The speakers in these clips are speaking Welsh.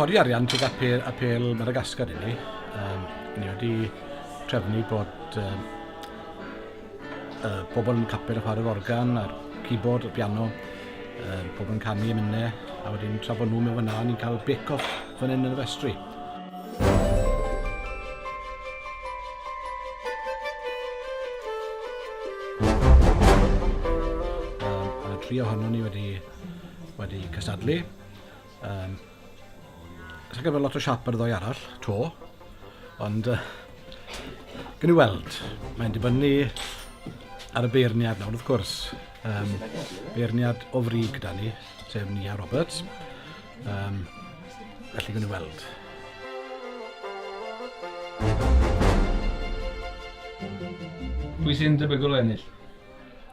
Codi arian tuag at apêl, apêl Madagascar i ni. Um, ni wedi trefnu bod um, uh, pobl yn capel yn chwarae'r organ a'r keyboard, y piano, um, pobl yn canu emynau, a wedyn tra bod nhw'n mewn fyna, ni'n cael bake-off fan hyn yn y festri. Um, a tri ohono ni wedi, wedi cystadlu. Um, Sa'n gwybod lot o siap ar y ddoi arall, to, ond uh, gwn i weld. Mae'n dibynnu ar y beirniad nawr, wrth gwrs. Um, beirniad o frig gyda ni, sef Nia Roberts. Um, felly gwn i weld. Pwy sy'n debygol o ennill?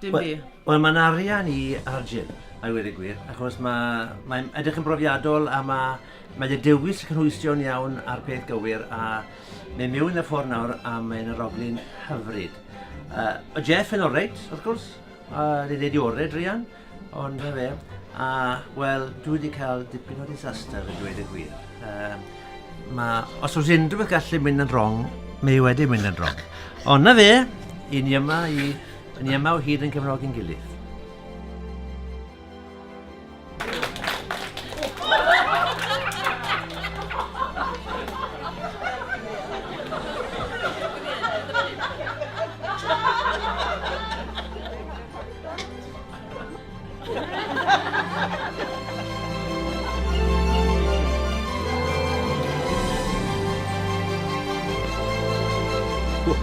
Dim fi. Wel, mae'n arian i ar Jim, a dweud y gwir, achos mae'n mae edrych yn brofiadol a mae, mae y dewis y cynhwysion iawn a'r peth gywir a mae'n mewn y ffordd nawr a mae'n arogli'n hyfryd. Uh, o Jeff yn oreit, wrth gwrs, a uh, wedi dweud i orau, druan, ond na fe. A, wel, dwi wedi cael dipyn o disaster yn dweud y gwir. Um, ma, os oes unrhyw beth gallu mynd yn wrong, mae wedi mynd yn wrong. Ond na fe, i ni yma, i, ni yma o hyd yn cefnogi'n gilydd.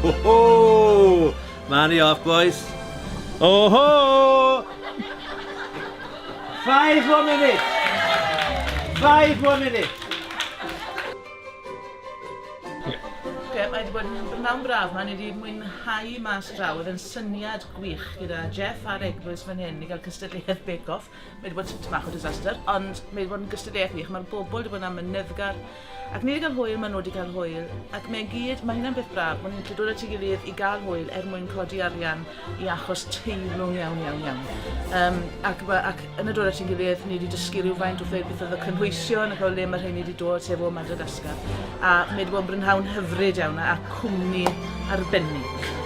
Ho, ho! Money off, boys. Oh ho! Five more minutes. Five more minutes. Oce, mae wedi bod yn brynhawn braf 'ma, ni wedi mwynhau mas draw, oedd e'n syniad gwych gyda Jeff a'r Eglwys fan hyn i gael cystadleuaeth Bake Off. Mae wedi bod tipyn bach o disaster, ond mae wedi bod yn gystadleuaeth wych, mae'r bobl wedi bod yn amyneddgar, ac ni wedi cael hwyl, maen nhw wedi cael hwyl, ac mae'n gyd, mae hynna'n beth braf, bod ni'n gallu dod at ei gilydd i gael hwyl er mwyn codi arian i achos teilwng iawn, iawn, iawn. Um, ac, ac yn y dod at ein gilydd, ni wedi dysgu rhywfaint wrth ddweud beth oedd y cynhwysion ac o le mae rheini wedi dod, sef o Madagascar. A mae wedi bod yn brynhawn hyfryd iawn a cwmni arbennig.